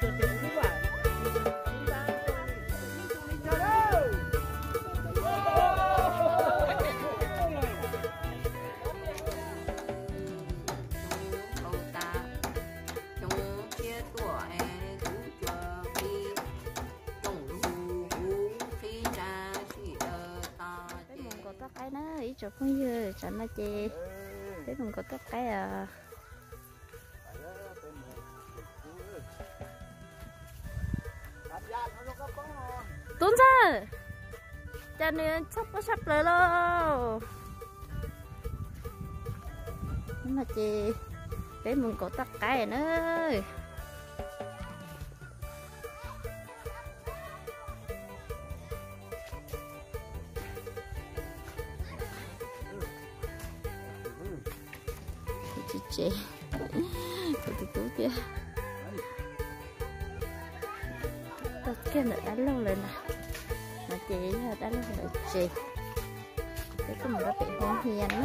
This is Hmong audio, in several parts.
Peb mus nkaum toj qaib na ib tsoom phooj ywg, tsam no ces peb mus nkaum toj qaib os. Tub ntxawg, cas nws txhob poob sab plaws lauj. No ces peb mus nkaum toj qaib na. Tsis tsev, kuv tus tub thiab. Tau kiag ntawm dab laug lawv na, no ces yog dab laug lawv tsev. Peb tuaj mus rau pem hoob hias na.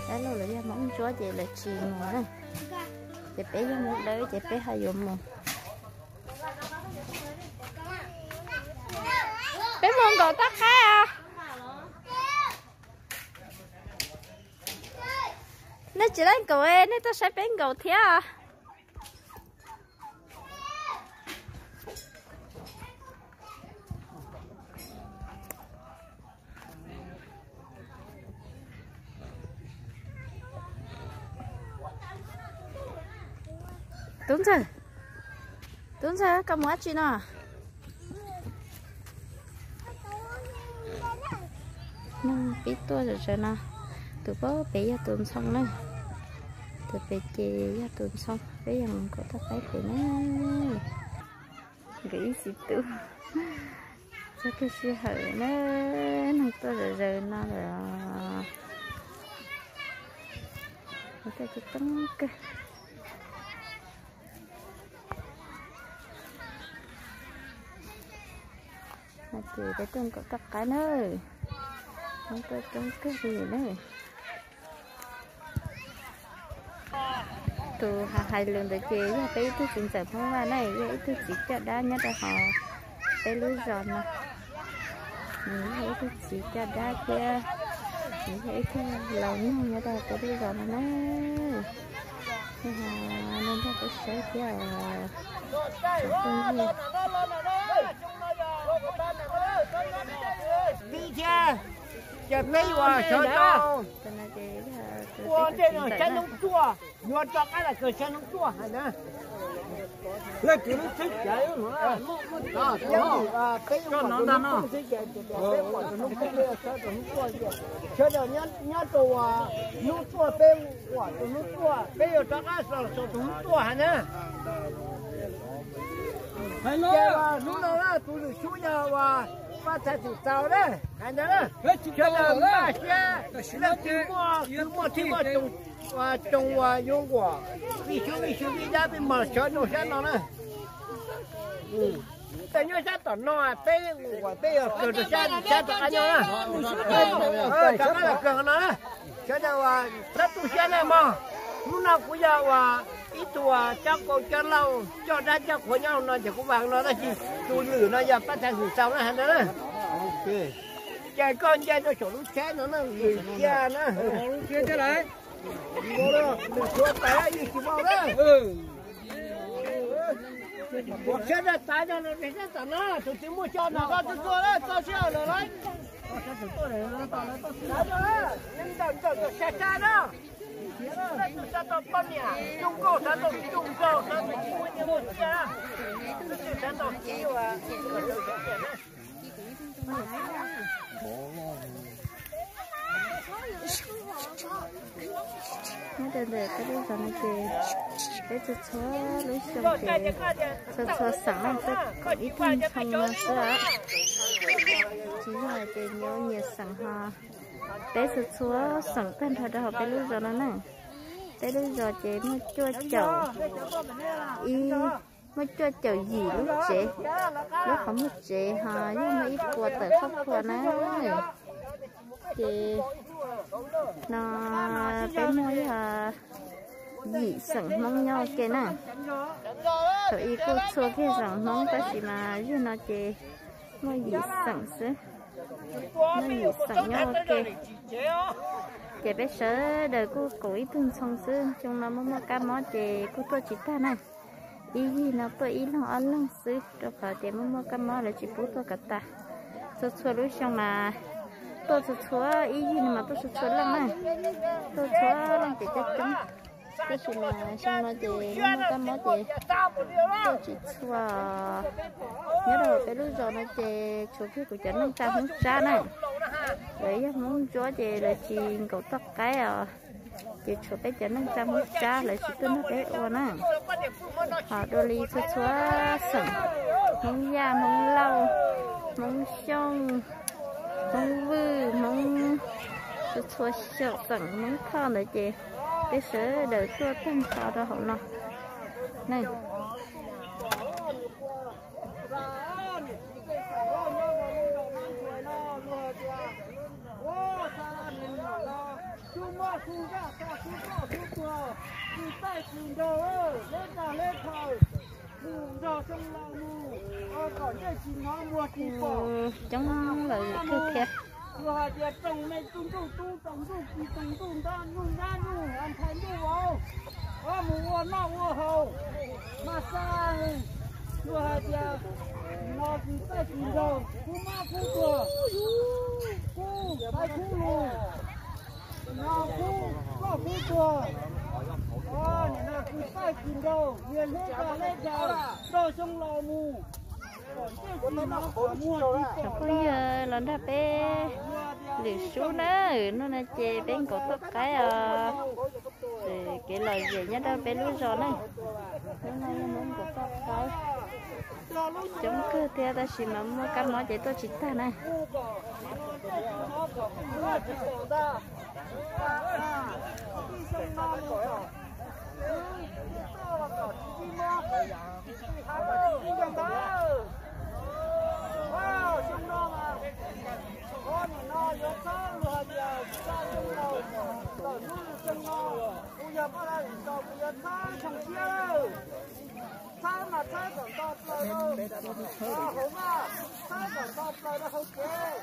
Dab laug lawv yog Hmoob Ntsuab ces lawv tsis mus na. Ces peb yog Hmoob Dawb ces peb ho yuav mus. Peb mus nkaum toj qaib os. Nej tsis laib nkaum, nej tuaj saib peb nkaum thiab. Tub ntxawg, tub ntxawg, koj mus dab tsi no? Neeg pib tuaj zom zaws no, tus pem yog tus ntxhoo na, tus pem ces yog tus ntxhoo, peb yog mus nkaum toj qaib pem na. Nkawd ib txiv tub txog kawg sij hawm na, neeg tuaj zom zaws no lawm. Tuaj coob kawg. Ces peb tuaj nkaum toj qaib na, tuaj coob kawg li na. Tus hais lus ntawd ces yog peb ib tug txiv ntxawm Hmoob Vaj na, yog ib tug txiv coj dab nyob rau hauv peb lub zos no. Nws yog ib tug txiv coj dab thiab nws yog ib tug laus neeg nyob rau peb lub zos no na. Nej ho nrog peb saib thiab os. Tib thiab, ces peb yuav sawv rau ua ntej no saib noob tuaj, yuav rov qab los kawg saib noob tuaj hais na. Leej twg lub txheeb cav, peb yuav pom tus noob tuaj, peb pom tus noob tuaj, sawv daws nyob rau noob tuaj, peb pom tus noob tuaj, peb yuav rov qab los saib tus noob tuaj hais na. Ces hnub no tus lwm xub yog uas Paj Thaiv Xwm Xaus na, hais ntawd na. Sawv daws npaj siab, leej twg muaj, twg muaj txij muaj tsoos uas yuav nquam, vij xyuv vij xyuv vij dab vij mog sawv rau sab no na. Tej nyob sab tom no peb nquam peb yuav kawg rau sab, sab tom qab nyob na. Tom qab los kawg no na. Sawv daws uas txhob tu siab na mog. Hnub no kuv yog uas ib tug uas coj qau coj lauj coj dab coj qhuas nyob no ces kuv vam no tab sis tus lwm no yog Paj Thaiv Xwm Xaus na hais ntawd na. Ces koj nce rau saum lub tsheb no na, lwm cia na. Lwm tshuav tais yeej tsis vau na. Sab daj tav no, sab tom no, tus twg muaj xyov no koj tuaj tuaj na, txoj sij hawm lawm lauj. Ntawm ntawm sab sab na. Leej twg xav tau poj niam zoo nkauj, xav tau tij zoo nraug, xav tau muaj nyiaj muaj txiaj, leej twg xav tau txiv uas Nyob rau ntawm peb lub zos no ces peb txhua txhua lub xyoo ces txhua txhua xeem no tuaj koom ib tug ntxhoo no xwb. Tsis yog hais tias nyob nyias xeem ho, peb txhua txhua xeem tag nrho rau hauv peb lub zos no na. Peb lub zos ces muaj cuaj caum ib, muaj cuaj caum yim lub tsev, lub qhov muag tsev ho yog muaj ib puas tawm khab khua na. Ces no peb muaj yog Yim xeem Hmoob nyob ua ke na. Thaum ub kuj txhua kiag xeem Hmoob tab sis mas yog no ces muaj yim xeem xwb. Muaj yim xeem nyob ua ke. Ces peb sawv daws kuj koom ib tug ntxhoo xwb, xyoo no muaj muaj kab mob ces kuj tuaj tsis tag na. Ib yig no tuaj ib leeg ob leeg xwb, rau qhov tias muaj muaj kab mob lawv tsis pub tuaj kom tas. Txhua txhua lub xyoo mas tuaj txhua txhua, ib yig no mas tuaj txhua txhua leej na, tuaj txhua leej ces coob coob. Tab sis mas xyoo no ces muaj kab mob ces tuaj tsis txhua. Nyob rau peb lub zos no ces tshuav kiag kuv cov neej tsa Hmoob Tsab na, lawv yog Hmoob Ntsuab ces lawv tsis nkaum toj qaib os. Ces tshuav peb cov neej tsa Hmoob Tsab lawv tsis tuaj nrog peb ua na. Ho dua li txhua txhua xeem, Hmoob Yaj, Hmoob Lauj, Hmoob Xyooj, Hmoob Vwj, Hmoob, txhua txhua xeem, Hmoob Thoj ntawd ces peb sawv daws tuaj tag nrho rau hauv no. Coob lawm kawg thiab. Luag hais tias tsoom me tub ntuj tub, tsoom ntuj kis, tsoom ntuj ntab ntuj, ntab ntuj, ntxhais ntuj vauv, mus ua noj ua haus mas xa. Luag hais tias no kis txaij kis nraug, kub mab kub tuag, kub qaib kub lug, no kub koj kub tuag. Nim no kis txaij kis nraug, niag hleb tag hleb tag, rau xyoo laus mus. Cov phooj ywg los nrog peb lwm sub na, hnub no ces peb nkaum toj qaib os. Kev lom zem nyob rau peb lub zos na, hnub no yog hnub nkaum toj qaib, coob kawg thiab tab sis mas muaj kab mob ces tuaj tsis tag na. Xyoo no mas, nim no yuav txhawb luag hais tias tsa xyoo laus, lawm hnub xyoo no, kuv yog poj laib lwm tus kuv yuav txhawb xyoo tshiab lawm. Txhawb mas txhawb kom nto plaws rau hauv vaj, txhawb kom nto plaws rau hauv tsev.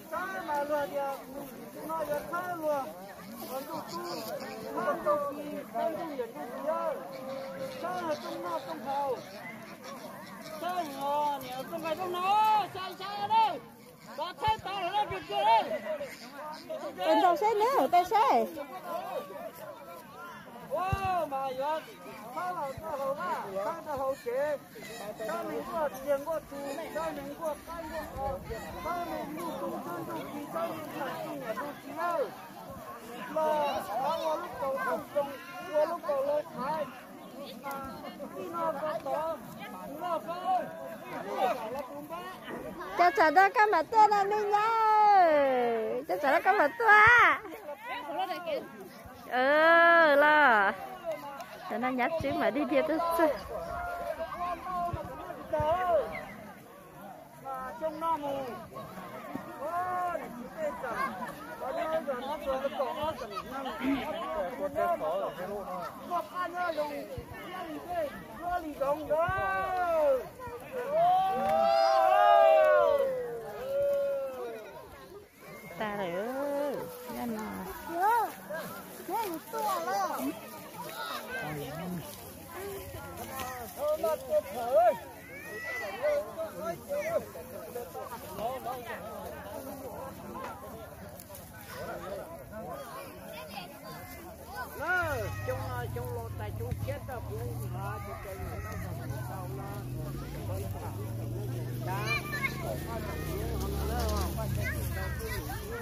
Txhawb mas luag tias kuv no yuav txhawb luag, ua ntuj tub, txhawb ntuj ci, txhawb ntuj niam ntuj txiv, txhawb luag rooj noj rooj haus, txhawb niam rooj nqaij rooj no, sai sai na, txhawb tau los lawm. Ua nrog seb neb hauv tej seb. Ua mas yuav txhawb los rau hauv vaj, txhawb rau hauv tsev, txhawb neeg nquaj tiag nquaj tug, txhawb neeg nquaj qaib nquaj os, txhawb neeg nquj tub txhawb ntuj ci, txhawb neeg nquj niam nquj txiv lawm. Los thov ua lub kaus rooj zoo, ua lub kaus laus thaiv. Tij no ko tod, noj fab, noj fab los tus npab. Cov tsam no koj mam tuaj no me nyab, cov tsam no koj mam tuaj. Los, cov no nyab Tswb mam dig dhia tuaj txog. Tas lawm, nyob no. Xyoo no xyoo laus tas xyoo tshiab tau kuv nqa tus cov niam tab tom tau no, ua ib tsoom tub tsoom nyab tseem ntab, kom paj tsoom tub ho no na, paj tsoom tub tau tub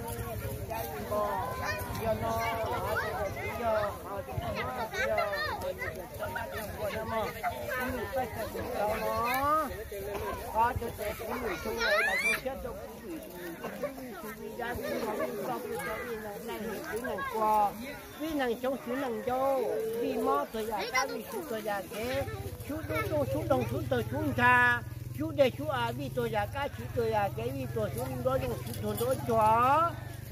nim ib cab ib npo, yog no los tus txiv yog qhov tus poj niam yog tus cov txhua nyab tseem nquag na mog, kuv lwm paj tsoom tau no, qhov cov tsev kuv lwm xyoo laus tas xyoo tshiab tau kuv lwm, kuv lwm xyoo vij ya vij nco vij txoj vij txo vij neej vij neej kuag, vij neej xyoo xwv neej ncau, vij mob txog yam kab vij swv txog yam kev, xyub dub rooj xyub doog xyub tawg xyub ntsha, xyub dej xyub av vij txog yam kab swv txog yam kev, vij tuag xyub nruab zooj swv tuag nruab cuag,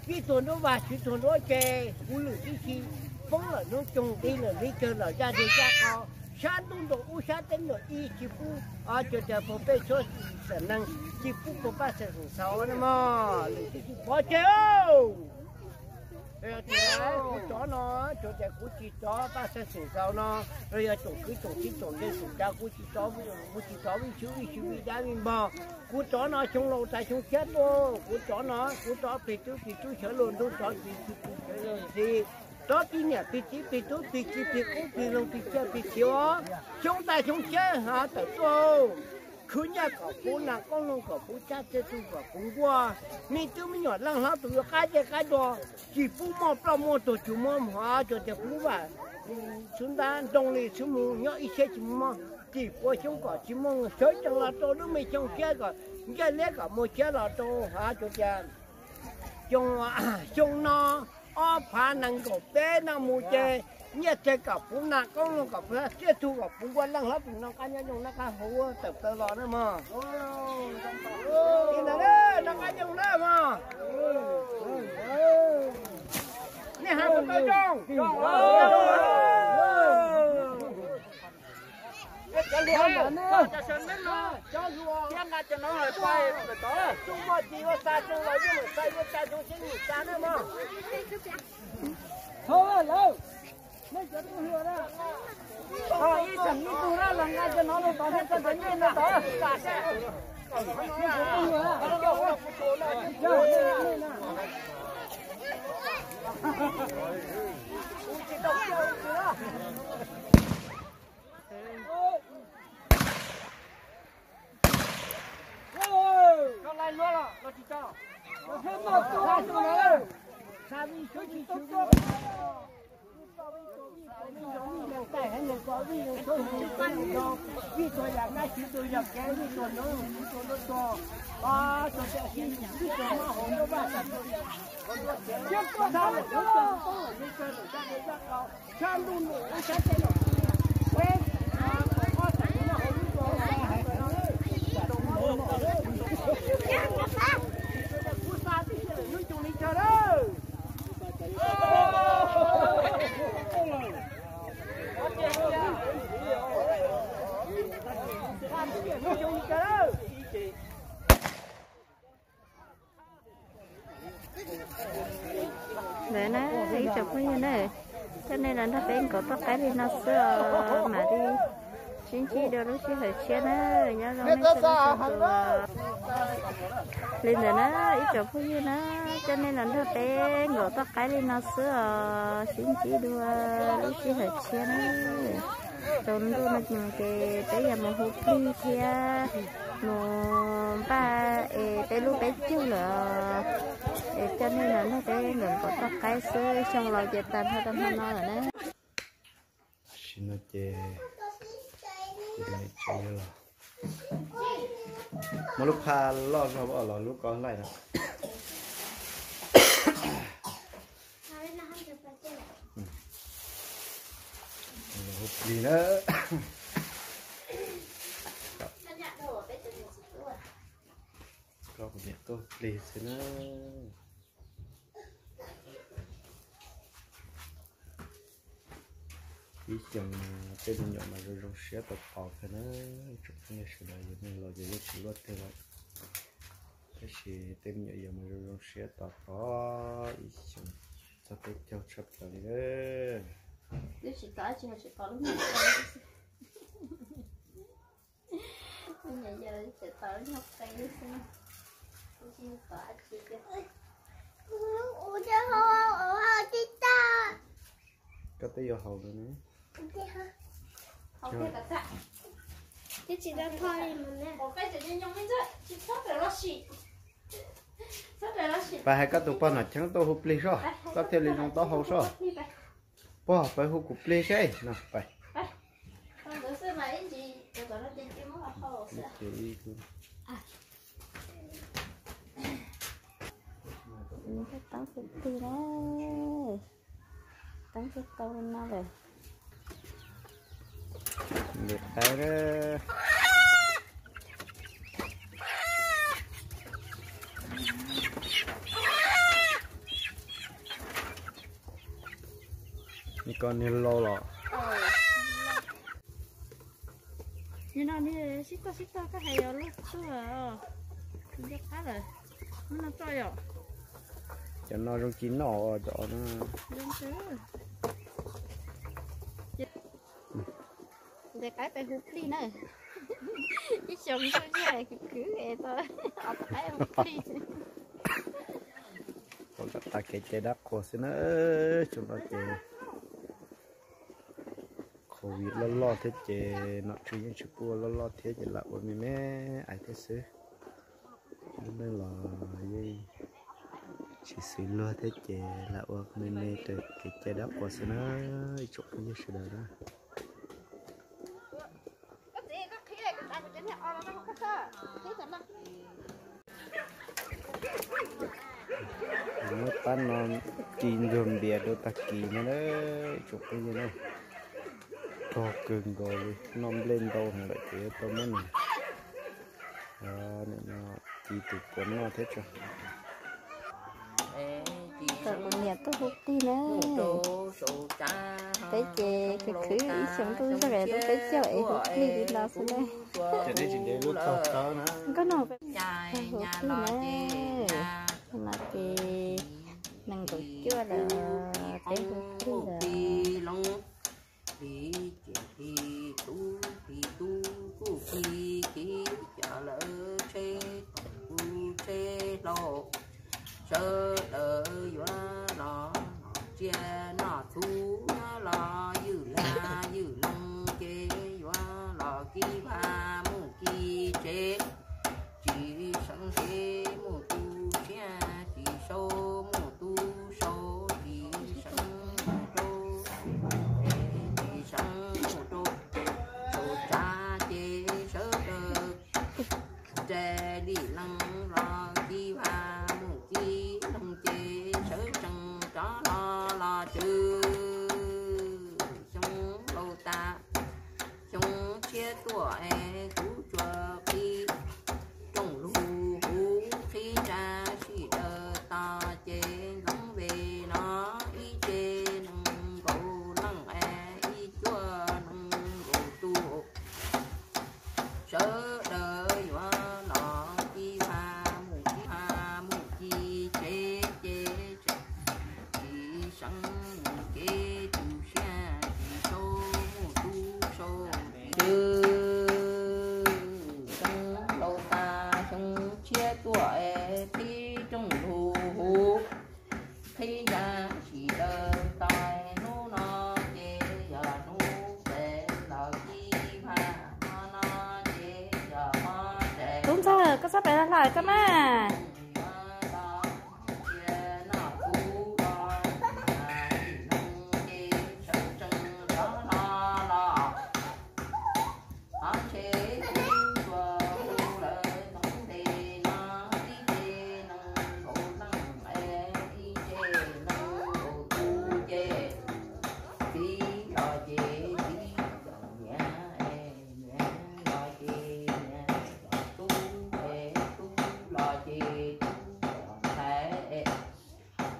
vij tuag nruab vag swv tuag nruab ce, kuv lwm tib si. Poob lawm hnub coog nqi lawm li kawg lawm zaj zej zaj qho, sab ntuj ntuas ub sab teb ntuas ib tsis pub, cuag tias puag pej suab xam neeg tsis pub puag paj xeem xeem xaus na mog, lwm tus tsis pov tseg. Tias kuv tsov no, cuag tias kuv tsis tsov paj xeem xeem xaus no, los yog tsoom kwv tsoom tij tsoom ntse tsoom tsav kuv tsis tsov, kuv tsis tsov vij sub vij sub vij dab vij npog. Kuv tsov no xyoo laus tas xyoo tshiab tuaj, kuv tsov no kuv tsov plig tub plig tub xyawv luag ntug, tsov tsis tsis plig xyawv luag ntxhi, tsov tib niam plig txiv plig tub plig txiv plig qub plig loog plig tsiaj plig txiv os. Xyoo tas xyoo tshiab tawm tuaj, khwv nyiaj kom puv nas qoob loo kom puv tshab txiaj txhu kom puv nkuaj, me tub me nyuam leej hlob tus yuav qab ncej qab ntsua, tsis pub muaj ploj muaj tuag, tsis muaj hov cuag tias pub vam xub ntab ntoo li xub mus nyob ib siab tsis muaj, tsis pua xyoob kom tsis muaj sawv tsees los rau lub me xyoo tshiab kom ncej liab kom muaj tshiab los rau hov cuag tias xyoo, xyoo no ob phav nees nkaum peb no mus ces nyiaj tsawg kom puv nas qoob loo kom puv txiaj txhu kom puv nkuaj, leej hlob tus noj qab nyob zoo noj qab haus tawm plaws los na mog. Li ntawd noj qab nyob zoo na mog. Nej hais puas tau zoo? Ntawd na, ib tsoom phooj ywg na, coj nej los nrog peb nkaum toj qaib li no xwb os, mam li sib ntsib dua lub sij hawm tshiab na, nyob zoo nej txhua leej txhua tus. Li ntawd na, ib tsoom phooj ywg na, coj nej los nrog peb nkaum toj qaib li no xwb os, sib ntsib dua lub sij hawm tshiab na. Tsaus ntuj no ces peb yuav mus hu plig thiab mus npaj es peb lub peb caug lawm. Es coj nej los nrog peb nkaum nkaum toj qaib xwb, xyoo laus ces tag nrho rau hmo no lawm na. Tam sim no ces tsev los muaj lub phaj loj zog los lub ko hlaij no. Hu plig na. Koj kuv niam tuaj hu plig xwb na. Ib xyoos mas tej me nyuam mas zoo zoo siab tau pov kawg na, tsoom phooj ywg sawv daws, yog neeg laus ces yeej tsis luaj twg lawm, tab sis tej me nyuam yaus mas zoo zoo siab tau pov ib xyoos txog peb caug tshaj plaws li na. Twb tsis tau dab tsi, tsis tau lub nyuag qe xwb. Lub nyuag qe xwb, tsis tau dab tsi. Koj twb yuav haus lawm ne. Pais hais koj tus poj nom cheeb tuaj hu plig soj, koj thiaj li zoo taub hau soj. Pog, pais hu kuv plig seb no, pais. Teeb xwb tau li no lawm. Ntim qaib na. Koj niag laus los. Nim no niag sib tog sib tog koj hais yog lub tuaj. Nco qab lawm. Muab no tso yom. Cov no zoo ci noj os cov no. Zoo kawg. Ntes qaib pes hu plig na. Ib xyoos ntuj yeej khwv khwv es tau ob peb qaib hu plig. Ua kom tag kev cai dab qhuas xwb na. Xyoo no ces covid loj loj thiab ces nom tswv yeej tsis pub ua loj loj thiab ces lam ua me me ais thiab xwb. Lub neej los yeej tsis xws luag thiab ces lam ua me me raws kev cai dab qhuas xwb na, ib tsoom phooj ywg sawv daws na. Muab pab no ris ntxuag npias rau tag kis no na, ib tsoom phooj ywg na. Rog kawg nkaus li, noj nplej ntau heev lawm ces yuav tau muab nws, nim no ris tus puav noj thiab tso. Kom kuv niam tuaj hu plig na. Peb ces khwv khwv ib xyoos ntuj zog es lub peb caug es hu plig li no xwb na. Nkauj Nog hu plig na. No ces nees nkaum cuaj lawm, peb hu plig lawm. Hli ces hli tub, hli tub kuj hli kiv, cov lawv tsheb toom kuj tsheb hlau. Sawv daws yuav los noj tsiaj noj txhuv, yuav los ywj lag ywj loog ces yuav los kib vaj mus kib tsev. Tsis seev ces mus tu siab, tsis sau mus tu sau, tsis seev mus rau, tsis seev mus rau, sau tsav ces sawv daws rais li leej los kib vaj mus kib loog ces sawv tsees rov los los tswv. Xyoo laus tas xyoo tshiab tuaj es kuv tsuas qhib rooj lug huv, qhib tsav sij daws tos ces ntxoov ve no ib ce nees nkaum leej es ib cuaj nees nkaum tus. Sawv daws yuav los kib vaj mus kib vaj mus kib tsev ces tsis seev mus kev tu siab, tsis sau mus tu sau. Twb xyoo laus tas xyoo tshiab tuaj es qhib rooj lug huv, qhib tsav sij daws tos hnub no ces yog hnub pem los kib vaj, hmo no ces yog hmo pem. Tub Ntxawg, koj txhob pem los hlo koj mas.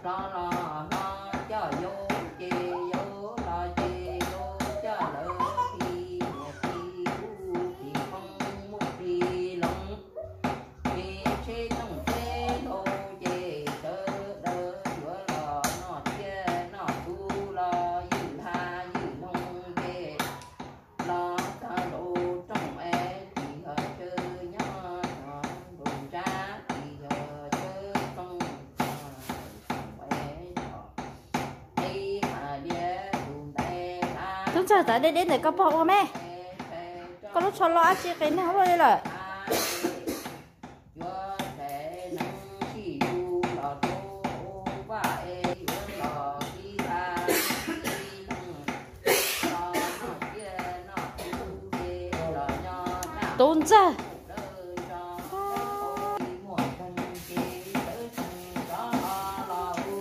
Hlo los hlo coj yau ces yau, los ces yau coj lawv, txij niam txij kuv txij phooj mus txij loog, txij tsheb tooj tsheb hlau ces sawv daws yuav los noj tsiaj noj txhuv, los ywj lag ywj loog ces los txog nraum rooj es tsis yog chaw nyob, txog nraum ntsab tsis yog chaw toog, txog nraum rooj es txog qe ha liab tus ntais hlab. Tub Ntxawg, tawv deb deb ntawm koj pog ua me. Koj lub tsho loj dab tsi qias neeg ua luaj li lawm. Yuav txais neeg sij yus los rau vaj es yuav los kib vaj kib loog, los noj tsiaj noj txhuv ces los nyob naj. Tub Ntxawg. Muaj tseeg ces sawv tsees rov los hu.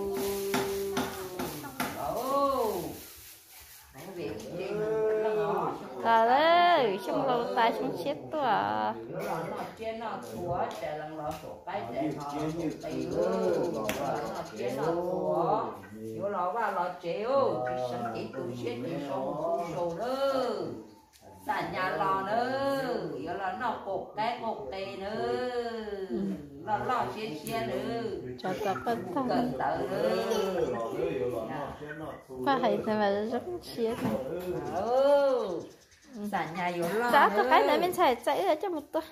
Los lawm, xyoo laus Pab xyoob tshiab tuaj. Noj tsiab noj txhuv, tsav lees los saum qaib tsav hno saum qe, noj tsiab noj txhuv, yuav los vaj los tsev, tsis seev cev tu siab ces sau mus tu sau lawm. Xam nyas los nawb, yuav los noj qaum qaib qaum qe nawb, loj loj siab siab nawb, kawm ntawv nawb. Paj hais ntawd mas zoo siab. Xam nyas yuav loj. Ob tug qaib ntawd me ntxhais, txais wb coj mus tua.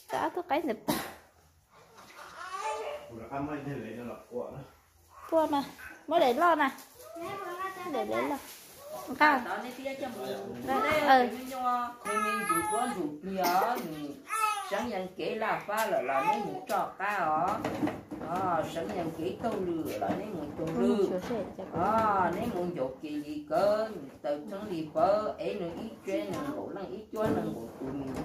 Txais ob tug qaib ntawd pua. Pua mas, muab daim loj na. Daim loj. Nqa. Nws me ntsuj duab ntsuj plig os, nws seev yees kev laj fab lawm los neb mus roj qab os. Seev yees kev taug lw los neb mus taug lw. Neb mus ncaus kev li kawg, nws taw txheeb li pawg, ev nws ib tsev nees nkaum leej, ib cuab nees nkaum tus, nws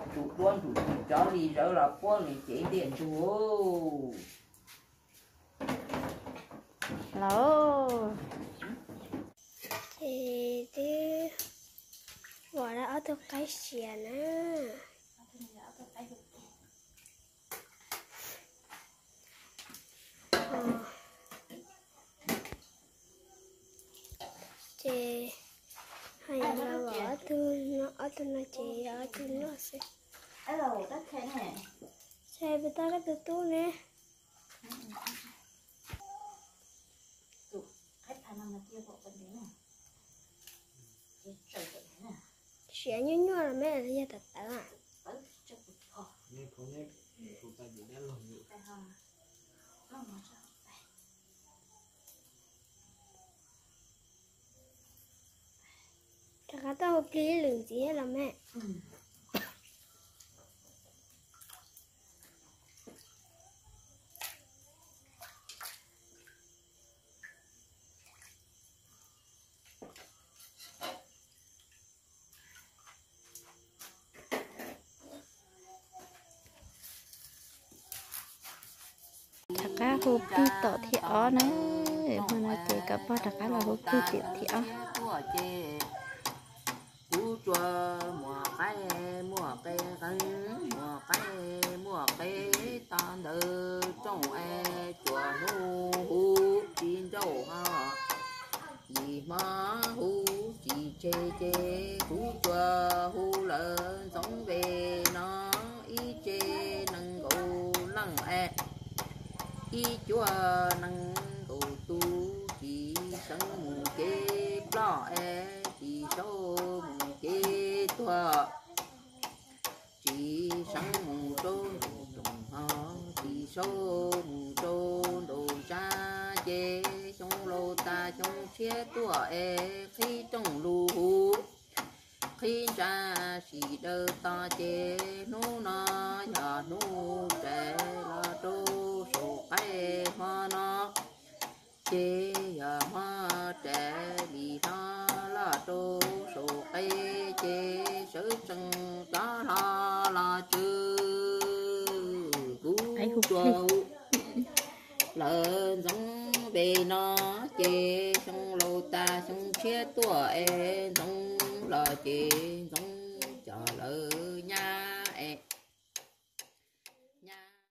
ntsuj duab ntsuj plig rov li zawv los puab nws cev ntiaj ntsug. Los, ces twb ua ob tug qaib siav na. Ces hais los ob tug no, ob tug no ces yog ob tug noj xwb. Txhais pes tau koj tus tub ne. Siav nyuaj nyuaj los me, yog tawv tawv. Rov qab tuaj hu plig lwm ntxiv los me. Rov qab hu plig tom thib ob na. Hmo no ces kom pog rov qab los hu plig tom thib ob. Kuv tsuas muaj qaib muaj qe, muaj qaib muaj qe tag ntawd rooj es tsuas hnub huv tsis ncauj ho yim hmo huv tsis tseg ces kuv tsuas hu lawv Ntxoov Npe no ib tsev nees nkaum leej es ib cuab nees nkaum tus tsis seev mus kev ploj es tsis saub mus kev tuag. Tsis seev mus rau nraum zoov ho tsis saub mus rau nraum ntsab ces xyoo laus tas xyoo tshiab tuaj es qhib rooj lug huv qhib ntsab sim daws to ces hnub no yog hnub rais los rau saum qaib hmo no ces yog hmo rais li hlo los rau saum qaib ces sawv tsees rov hlo los tswv kuv tsuas hu lawv Ntxoov Npe no ces xyoo laus tas xyoo tshiab tuaj es Ntxoov los ces Ntxoov coj lawv